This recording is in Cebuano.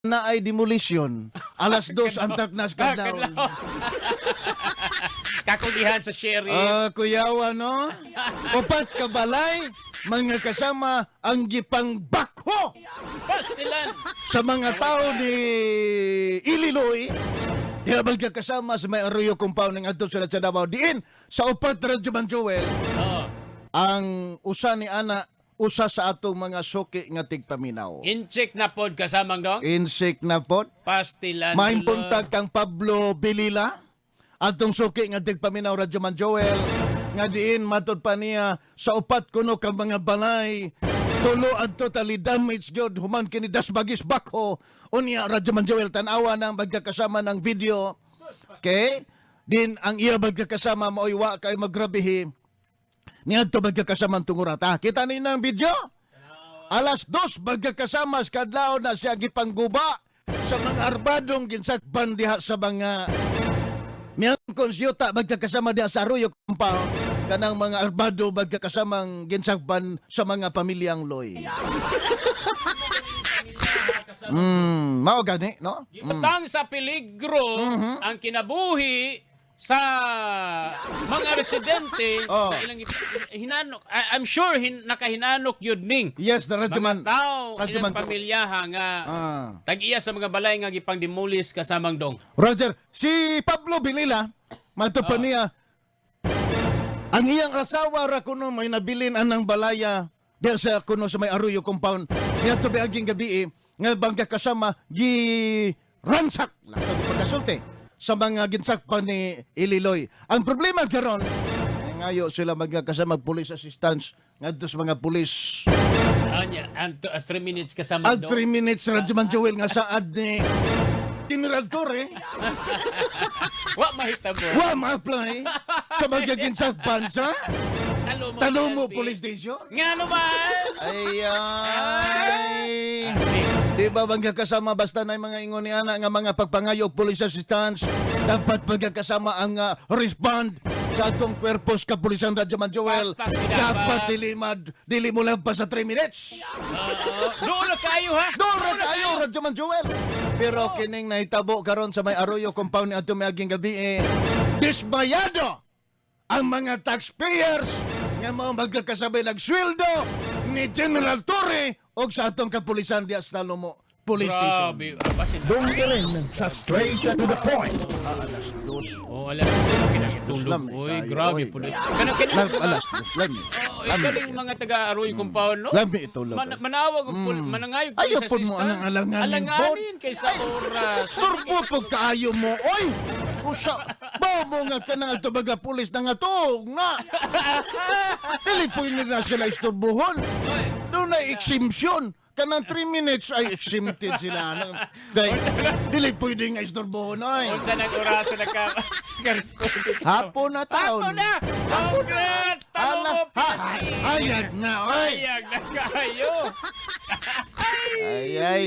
Naay demolition. Alas 2 ang taknas kadlawon. Kakulihan sa sheriff. Ah, kuyawa, no? Upat ka balay, mga kasama ang gipangbakho Pastilan. sa mga tao ni Ililoy. Di ba kasama sa may Arroyo Compound ng adto sila sa Davao. Diin, sa upat, Radyo Man Joel, ang usa ni ana, usa sa atong mga suki nga tigpaminaw. Incheck na pod kasamang dong. Insik na pod. Pastilan. Maayong buntag kang Pablo Bilila. Atong suki nga tigpaminaw, Radyo Man Joel, nga diin matod pa niya sa upat kuno ka mga balay, tulo ang totally damaged gyud human kini dasbagis bakho. Unya, Radyo Man Joel, tan-awa nang magkakasama ng video. Okay? Din ang iya magkakasama maoy wa kay magrabihi niadto magkakasama ang tungurata. Kita ni ng video? Alas 2 magkakasama sa kadlaw na siya gipangguba sa mga arbadong ginsakpan diha sa mga miyangkon siyuta, magkakasama, diha sa Arroyo Compound, kanang mga arbado magkakasamang ginsakpan sa mga pamilyang Loy. Mao gani, no? Gibutang sa peligro ang kinabuhi sa mga residente na ilang hinanok. I'm sure nakahinanok yun ning Yes, the mga Radyoman. tao Radyo ilang man. pamilyaha nga tag-iya sa mga balay nga gipangdemolis, kasamang dong. Roger, si Pablo Bilila, mato pa niya, ang iyang asawa ra kuno may nabilin anang balaya diya sa kuno sa may Arroyo Compound. Niya to aging gabi eh, nga bangga kasama gi ransak lang pagkasulti sa mga ginsakpan ni Ililoy. Ang problema karon, eh, ngayo sila magkakasama police assistance ngadto sa mga pulis. Anya, and 3 minutes, kasamang Ang dong. 3 minutes, Radyo Joel, nga saad ni General Torre Wa mahitabo. wa ma-apply sa mga ginsakpan sa Talomo, Talomo PNP. Police Station. Nga naman. Ay, ay. Di ba bang kasama basta na yung mga ingon ni ana nga mga pagpangayo og police assistance, dapat magkakasama ang respond sa atong kwerpos kapulisan, Radyo Man Joel, Paspas gid dapat. dapat dili mo lang pa sa 3 minutes. Oo. Doon na kayo ha. Doon ra kayo, Radyo Man Joel. Pero kining nahitabo karon sa may Arroyo Compound ni ato miaging gabi eh, dismayado ang mga taxpayers nga mao magkakasabay nagsweldo ni General Torre og sa atong kapulisan diya sa Talomo Police Station. Grabe. Ah, basin. Dong rin sa straight to the point. Oh, alas dos kinatulog. Lam, eh, Uy, kayo, grabe oy. po. Kana kana Alas 2 lang eh. Oh, ikaling mga taga Aroy Compound, no? Lami itulog. Manawag og manangayog Ayaw police po mo assistance. anang alanganin, Alanganin kaysa oras. Turbo pag kaayo mo, oy! Usa, ba mo nga ka nga baga pulis na nga to, nga! Dili po na sila isturbuhon. Doon na exemption. Kanang 3 minutes ay exempted sila. Ano, kay, dili pwede nga isturbuhon, oy. Unsa nang oras na ka ka-responde? Hapon na taon. Hapon na! Congrats! Ala, Talomo ha, PNP! ayag na, oy! Ayag na kayo! Ay, ay.